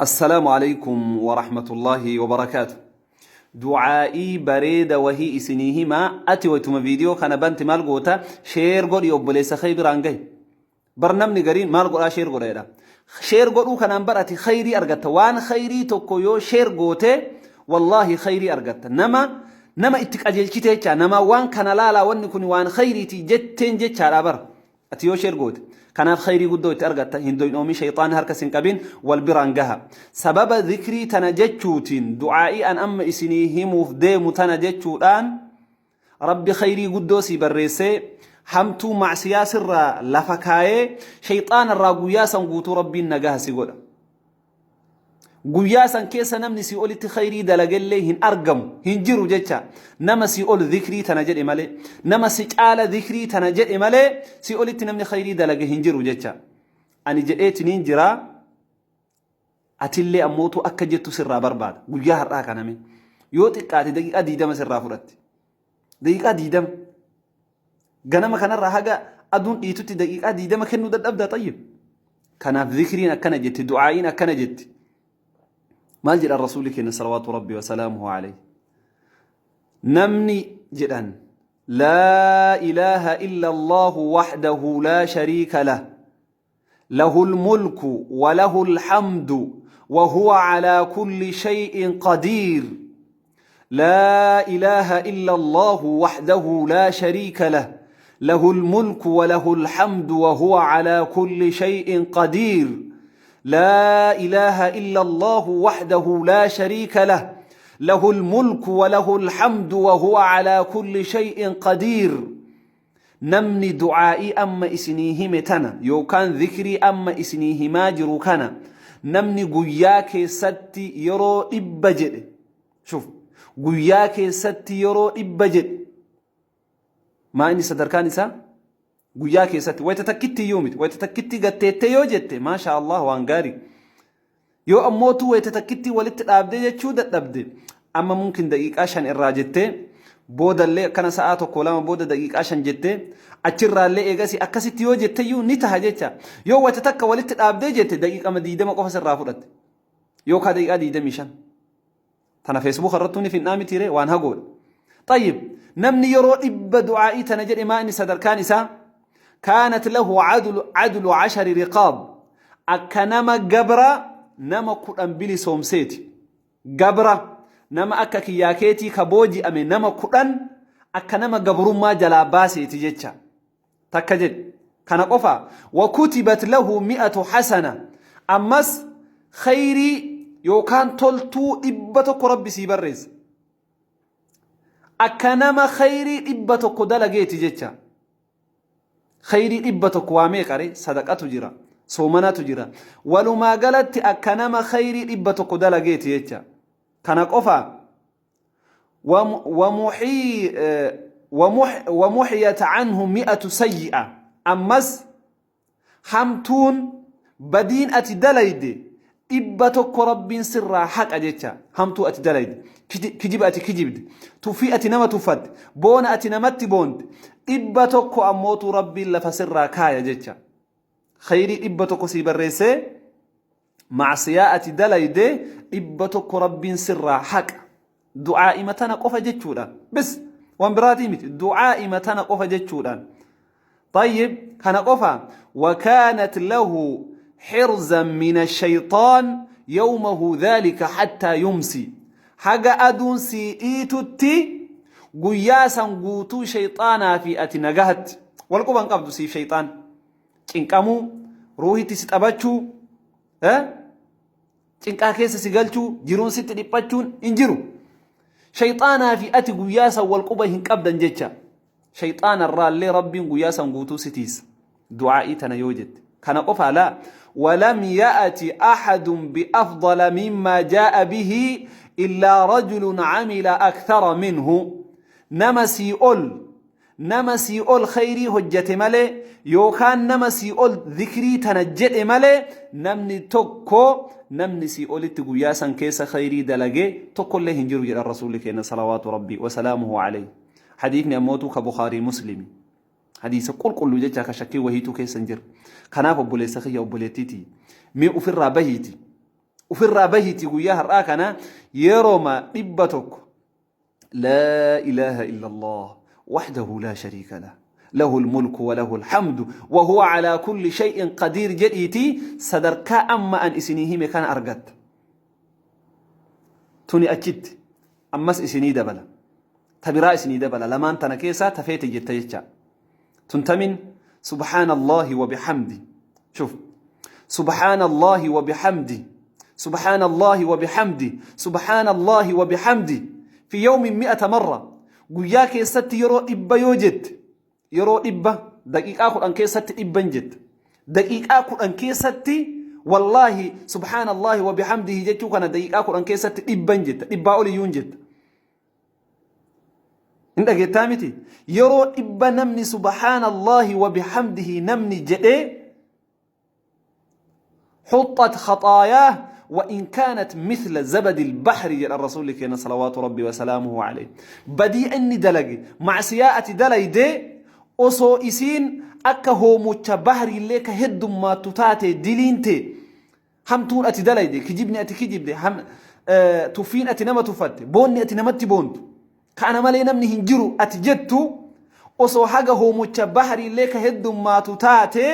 Assalaamu alaikum wa rahmatullahi wa barakaatu. Du'aa'ii bareeda wahii isinii himaa. Ati waytuma viidiyoo kana banti maal goota? Share godhi, obboleessa kee biraan gahi. Bar namni gariin maal godhaa share godha jedha. Share godhuu kanaan bar ati khayrii argatta. Waan khayrii tokko yoo share goote, wallaahi khayrii argatta. Nama itti qajeelchite jecha, nama waan kana laalaa, wanni kun waan khayriiti jetteen jechaadha bar. Ati yoo share goote. Kanaaf khayrii guddoo itti argatta. Hin doy'oomin, shayxaanni harka sin qabin, wal biraan gaha. Sababa zikrii tana jechuutiin, du'aa'ii an amma isinii himuuf deemu tana jechuudhaan, Rabbi khayrii guddoo sii barreessee, hamtuu macsiyaa sirraa lafa kaayee, shayxaana irraa guyyaa san guutuu Rabbiin nagaha si godha. Guyyaa san keessa namni sii olitti khayrii dalagellee hin argamu, hin jiru jecha. Nama sii ol zikrii tana jedhe malee, nama si caala zikrii tana jedhe malee, sii olitti namni khayrii dalage hin jiru jecha. Ani jedheetiniin jira, atillee ammootu akka jettu sirraa barbaada. Guyyaa har'aa kaname. Yoo xiqqaate daqiiqaa 20 sirraa fudhatti. Daqiiqaa 20. Ganama kanarraa haga aduun dhiitutti daqiiqaa 20 kennuu dadhabdaa? Xayyib. Kanaaf zikriin akkana jetti, du'aa'iin akkana jetti. Maal jedhan Rasuulli keenya salawaatu Rabbi wa salaamuhu alayhi? Namni jedhan laa ilaaha illa Allahu wahdahu laa shariika lah. له الملك وله الحمد وهو على كل شيء قدير. لا إله إلا الله وحده لا شريك له، له الملك وله الحمد وهو على كل شيء قدير. لا إله إلا الله وحده لا شريك له، له الملك وله الحمد وهو على كل شيء قدير. Namni du'aa'ii amma isinii hime tana yookaan zikrii amma isinii himaa jiru kana namni guyyaa keessatti yeroo 100 jedhe, shuf, guyyaa keessatti yeroo 100 jedhe, maa inni sadarkaan isaa? Guyyaa keessatti wayita takkitti iyyuu miti, wayita takkitti gatteettee yoo jette, maasha Allah, waan gaarii. Yoo ammootu wayita takkitti walitti dhaabdee jechuu dadhabde, amma mumkin daqiiqaa 5 irraa jettee, boodallee akkana sa'aa tokko lama booda daqiiqaa 5 jettee, achirraallee eegasi akkasitti yoo jetteyyuu ni taha jecha. Yoo wayita takka walitti dhaabdee jette, daqiiqama 20 qofa sirraa fudhatte yookaan daqiiqaa 25. Tana Facebook irrattuu ni finnaa mitiire, waan hagoodha. Xayyib, namni yeroo 100 du'aa'ii tana jedhe, maa inni sadarkaan isaa? Kaanat lahu cadlu 10 riqaab, akka nama gabra nama 10 bilisoomseeti. Gabra nama akka kiyyaa keetii ka booji'ame nama 10 akka nama gabrummaa jalaa baaseeti jecha. Takka jedhe. Kana qofa, wakutibat lahu mi'atu hasana, ammas khayrii yookaan toltuu 100 Rabbi sii barreessa, akka nama khayrii 100 dalageeti jecha. Khayrii 100 waa meeqare? Sadaqatu jira, soomanatu jira, walumaa galatti akka nama khayrii 100 dalageeti jecha. Kana qofa, ومحيت عنه 100 سيئة, ammas hamtuun badiin ati dalayde 100 Rabbiin sirraa haqa jecha. Hamtuu ati dalayde, kijiba ati kijibde, tuffii ati nama tuffatte, boona ati namatti boonte 100 ammootu Rabbiin lafa sirraa kaaya jecha. Khayrii 100 sii barreessee, macsiyaa ati dalayde 100 Rabbiin sirraa haqa, du'aa'ima tana qofa jechuudhaan. Bis, waan biraatii miti, du'aa'ima tana qofa jechuudhaan. طيب, kana qofa, وكانت له حرزا من الشيطان يومه ذلك حتى يمسي, haga aduun sii dhiitutti guyyaa san guutuu shayxaanaa fi ati nagahatti wal quban qabdu. Siif shayxaan cinqamuu, ruuhitti si taphachuu, cinqaa keessa si galchuu, jiruun sitti dhiphachuun hin jiru. Shayxaanaa fi ati guyyaa san wal quba hin qabdan jecha. Shayxaana irraallee Rabbiin guyyaa san guutuu si tiisa, du'aa'ii tana yoo jette. Kana qofaa laa, ولم يأت أحد بأفضل مما جاء به إلا رجل عمل أكثر منه. Nama sii ol khayrii hojjate malee yookaan nama sii ol zikrii tana jedhe malee, namni tokko namni sii olitti guyyaa san keessa khayrii dalagee tokkollee hin jiru jedhan Rasuulli keenya salawaatu Rabbii wasalaamuhu alayhi. Hadiifni ammootu ka Bukaarii Muslimi, hadiisa qulqulluu jecha, ka shakkii wahiituu keessa hin jiru. Kanaaf obboleessa kiyya, obboleettiiti, mee ofirraa bahiiti. Ufirraa bahiiti guyyaa har'aa kana yerooma 100 laa ilaaha illallah wahdahu laa shariika lah lahu lmulku wa lahu lhamdu wa huwa calaa kulli shay'in qadiir jedhiitii sadarkaa amma an isinii hime kana argatta. Tuni achitti ammas isinii dabala. Ta biraa isinii dabala lamaan tana keessaa ta feete jetta jecha. Tun tamin subhaanallahi wa bihamdi. Shuf. Subhaanallahi wa bihamdi. Subhaanallahi wa bihamdi. Subhaanallahi wa bihamdi. Fi yawmin mi'ata marra. Guyyaa keessatti yeroo 100 yoo jette yeroo 100 daqiiqaa 10 keessatti dhibban jetta. Daqiiqaa 10 keessatti wallaahi subhaanallahi wa bihamdihi jechuu kana daqiiqaa 10 keessatti dhibban jetta. Dhibbaa oliyyuu hin jetta. Hin dhageettaa miti? Yeroo 100 namni subhaanallahi wa bihamdihi namni jedhee حطت خطاياه وإن كانت مثل زبد البحر جل الرسول كنا صلوات ربي وسلامه عليه بدي أني دلقي معصية دلي دي osoo isiin akka hoomocha bahriillee ka heddummaattu taate diliin tee hamtuun ati dalayde kijibni ati kijibde tuffiin ati nama tuffatte boonni ati namatti boontu ka ana malee namni hin jiru ati jettu osoo haga hoomocha bahriillee ka heddummaatu taate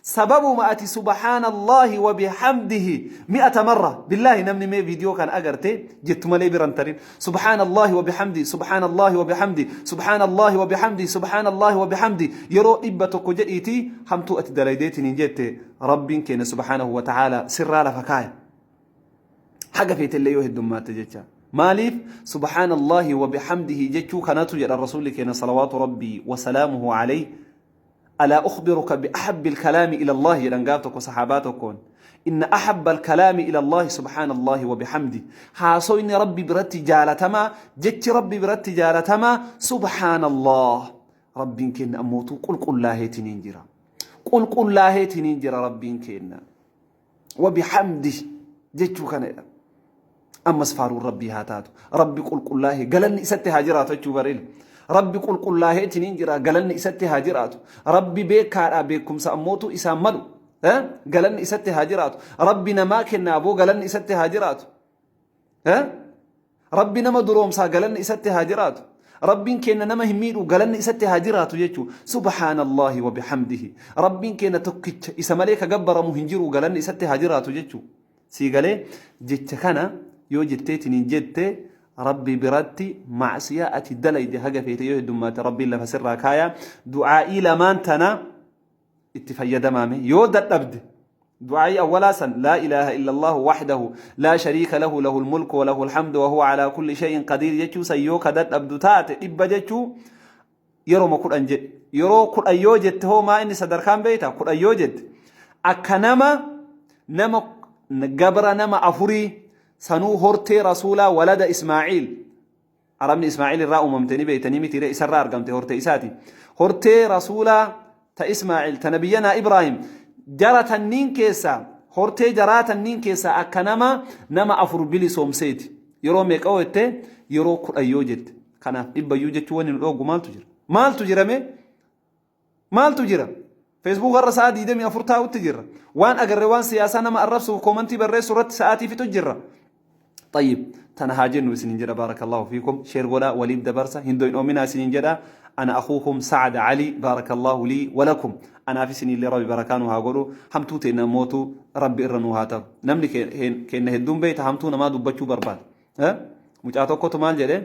sababuma ati subhaanallahi wa bihamdihi mi'ata marra billaahi namni mee viidiyoo kana agarte jettu malee biran tarin subhaanallahi wa bihamdi subhaanallahi wa bihamdi subhaanallahi wa bihamdi subhaanallahi wa bihamdi yeroo 100 jedhiitii hamtuu ati dalaydeetiin hin jette rabbiin keenya subhaanahu wa ta'aala sirraa lafa kaaya haga feetellee yoo heddummaatte jecha maaliif subhaanallahi wa bihamdihi jechuu kanatu jedha rasuulli keenya salawaatu rabbii wa salaamuhu alayhi alaa ukhbiruka bi ahabbi alkalaami ila Allahi jedhan gaaf tokko sahaabaa tokkoon inna ahabba alkalaami ila Allahi subhaanallahi wa bihamdi haasoyni rabbi biratti jaalatamaa jechi rabbi biratti jaalatamaa subhaanallah rabbiin keenya ammootuu qulqullaaheetiniin jira qulqullaaheetiniin jira rabbiin keenya wa bihamdi jechuu kana jedha ammas faaruun rabbii haa taatu rabbi qulqullaahee galanni isatti haa jiraatu jechuu bareel rabbi qulqullaaheetiniin jira galanni isatti haa jiraatu rabbi beekaadhaa beekumsa ammootu isaan malu galanni isatti haa jiraatu rabbi namaa kennaa aboo galanni isatti haa jiraatu Rabbi nama duroomsaa galanni isatti haa jiraatu. Rabbiin keenya nama hin miidhu galanni isatti haa jiraatu jechuu. Subhaanallaahi wa bihamdihi. Rabbiin keenya tokkicha isa malee ka gabbaramu hin jiru galanni isatti haa jiraatu jechuu. Sii galee jecha kana yoo jetteetiin hin jette Rabbi biratti macsiyaa ati dalayde haga feete yoo heddummaate Rabbiin lafa sirraa kaaya. Du'aa'ii lamaan tana itti fayyadamaame yoo dadhabde du'aa'ii awwalaa san laa ilaaha illallahu wahdahu laa shariika lahu lahul mulku wa lahul hamdu wa huwa alaa kulli shay'in qadiir jechuu san yoo ka dadhabdu taate 100 jechuu yeroma 10 jedhe yeroo 10 yoo jette hoo maa inni sadarkaan beeyta 10 yoo jette akka nama nama gabra nama afurii sanuu hortee rasuulaa walada ismaaciil Arabni Ismaa'il irraa uumamte ni beeytanii miti ree isarraa argamte hortee isaati. Hortee Rasuulaa ta Ismaa'il ta nabiyyanaa Ibraahim jara tanniin keessaa hortee jaraa tanniin keessaa akka nama nama afur bilisoomseeti. Yeroo meeqa yoo jette yeroo 10 yoo jette. Kanaaf dhibbayyuu jechuu wanni nu dhooggu maaltu jira? Maaltu jira mee? Maaltu jira? Facebook irra sa'a 24 taa'utti jirra. Waan agarre waan siyaasaa nama arrabsuuf koomantii barreessuu irratti sa'aatii fixu jirra. Tayyib tana haa jennu isinin jedha baarakallahu fiikum sheer godhaa waliif dabarsa hin doy'oominaa isinin jedha ana akuukum Sa'ad Ali baarakallahu lii walakum anaaf isinillee rabbi barakaa nu haa godhu hamtuu teenna mootu rabbi irra nu haa ta'u namni keenna hedduun beeyta hamtuu namaa dubbachuu barbaada mucaa tokkotu maal jedhe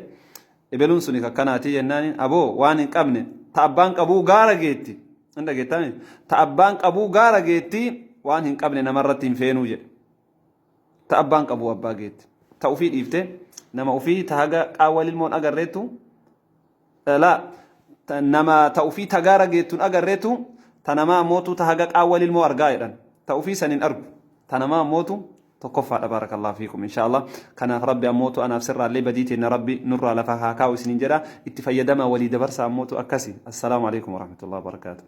Ebeluun suni kakkanaati jennaaniin aboo waan hin qabne ta abbaan qabuu gaara geetti. Hin dhageettami? Ta abbaan qabuu gaara geetti waan hin qabne namarratti hin feenuu jedhe. Ta abbaan qabuu abbaa geetti. Ta ufii dhiifte nama ufii ta haga qaawwa lilmoon agarreettu laa nama ta ufii ta gaara geettun agarreetu ta namaa ammootu ta haga qaawwa lilmoo argaa jedhan. Ta ufii san hin argu. Ta namaa ammootu tokkoffaadha baarakallahu fiikum inshallah kanaaf rabbi ammootu anaaf sirraallee badii teenna rabbi nurraa lafa haa kaa'u isiniin jedha itti fayyadamaa walii dabarsaa ammootu akkasi assalaamu alaikum warahmatullahi wabarakaatu.